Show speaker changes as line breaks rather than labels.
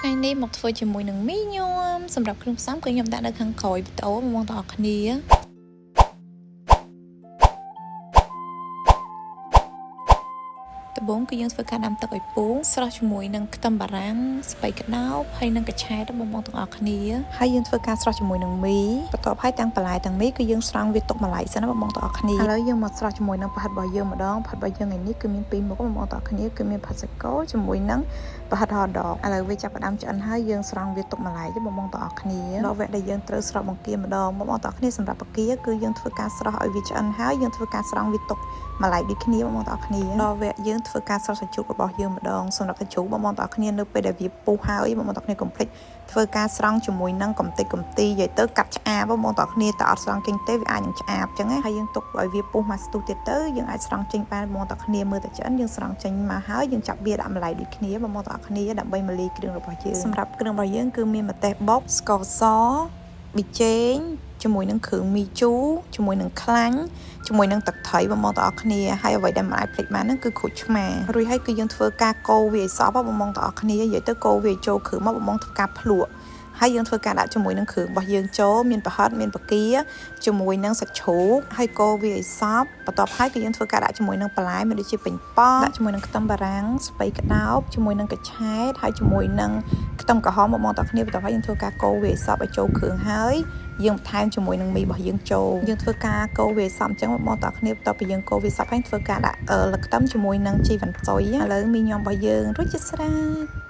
ថ្ងៃនេះមកធ្វើជាមួយនឹងមីញ៉ាំសម្រាប់គ្រឿងផ្សំគឺខ្ញុំដាក់នៅខាងក្រោយវីដេអូបងប្អូនទាំងអស់គ្នា ដំបូងគឺយើងធ្វើការដាំទឹកឲ្យពុះស្រោះជាមួយនឹងខ្ទឹមបារាំងស្ពៃក្តោបហើយនិងកញ្ឆែតបងប្អូនទាំងអស់គ្នាហើយយើងធ្វើការស្រោះជាមួយនឹងមីបន្ទាប់ហើយទាំងបន្លែទាំងមីគឺយើងស្រង់វាទុកមួយឡែកសិនណាបងប្អូនទាំងអស់គ្នាឥឡូវយើងមកស្រោះជាមួយនឹងប្រហិតរបស់យើងម្ដងប្រហិតរបស់យើងថ្ងៃនេះគឺមានពីរមុខបងប្អូនទាំងអស់គ្នាគឺមានផាត់សាច់គោជាមួយនឹងប្រហិតហដកឥឡូវវាចាប់ផ្ដើមឆ្អិនហើយយើងស្រង់វាទុកមួយឡែកបងប្អូនទាំងអស់គ្នាដល់វគ្គដែលយើងត្រូវស្រោះបង្គាម្ដងបងប្អូនទាំងអស់គ្នាសម្រាប់បង្គាគឺយើងធ្វើការស្រោះឲ្យវាឆ្អិនហើយយើងធ្វើការស្រង់វាទុកមួយឡែកដូចគ្នាបងប្អូនទាំងអស់គ្នាដល់វគ្គយើងធ្វើការស្រោះសាច់ជ្រូករបស់យើងម្ដងសម្រាប់សាច់ជ្រូកបងប្អូនទាំងអស់គ្នានៅពេលដែលវាពុះហើយបងប្អូនទាំងអស់គ្នាកុំភ្លេចធ្វើការស្រង់ជាមួយនឹងកំតិចកំទីនិយាយទៅកាត់ឆ្អាបបងប្អូនទាំងអស់គ្នាតែអត់ស្រង់ចេញទេវាអាចនឹងឆ្អាបអញ្ចឹងណាហើយយើងទុកឲ្យវាពុះមួយស្ទុះទៀតទៅយើងអាចស្រង់ចេញបានបងប្អូនទាំងអស់គ្នាមើលតែឆ្អិនយើងស្រង់ចេញមកហើយយើងចាប់វាដាក់ម្លែកដូចគ្នាបងប្អូនទាំងអស់គ្នាដើម្បីមកលាយគ្រឿងរបស់យើងសម្រាប់គ្រឿងរបស់យើងគឺមានម្ទេសបុកស្ករសប៊ីចេងជាមួយនឹងគ្រឿងមីជូរជាមួយនឹងខ្លាញ់ជាមួយនឹងទឹកត្រីបងប្អូនទាំងអស់គ្នាហើយអ្វីដែលមិនអាចភ្លេចបានហ្នឹងគឺក្រូចឆ្មារួចហើយគឺយើងធ្វើការកូរវាឲ្យសព្វបងប្អូនទាំងអស់គ្នានិយាយទៅកូរវាឲ្យចូលគ្រឿងមកបងប្អូនធ្វើការភ្លក់ហើយយើងធ្វើការដាក់ជាមួយនឹងគ្រឿងរបស់យើងចូលមានប្រហិតមានបង្គាជាមួយនឹងសាច់ជ្រូកហើយកូរវាឲ្យសព្វបន្ទាប់ហើយគឺយើងធ្វើការដាក់ជាមួយនឹងបន្លែមានដូចជាប៉េងប៉ោះដាក់ជាមួយនឹងខ្ទឹមបារាំងស្ពៃក្តោបជាមួយនឹងកញ្ឆែតហើយជាមួយនឹងខ្ទឹមក្រហមបងប្អូនទាំងគ្នាបន្ទាប់ហើយយើងធ្វើការកូរវាឲ្យសព្វឲ្យចូលគ្រឿងហើយយើងបន្ថែមជាមួយនឹងមីរបស់យើងចូលយើងធ្វើការកូរវាឲ្យសព្វអញ្ចឹងបងប្អូនទាំងគ្នាបន្ទាប់ពីយើងកូរវាសព្វហើយធ្វើការដាក់លខ្ទឹមជាមួយនឹងជីវ៉ាន់ស៊ុយឥឡូវមីញ៉ាំរបស់យើងរួចជាស្រេច។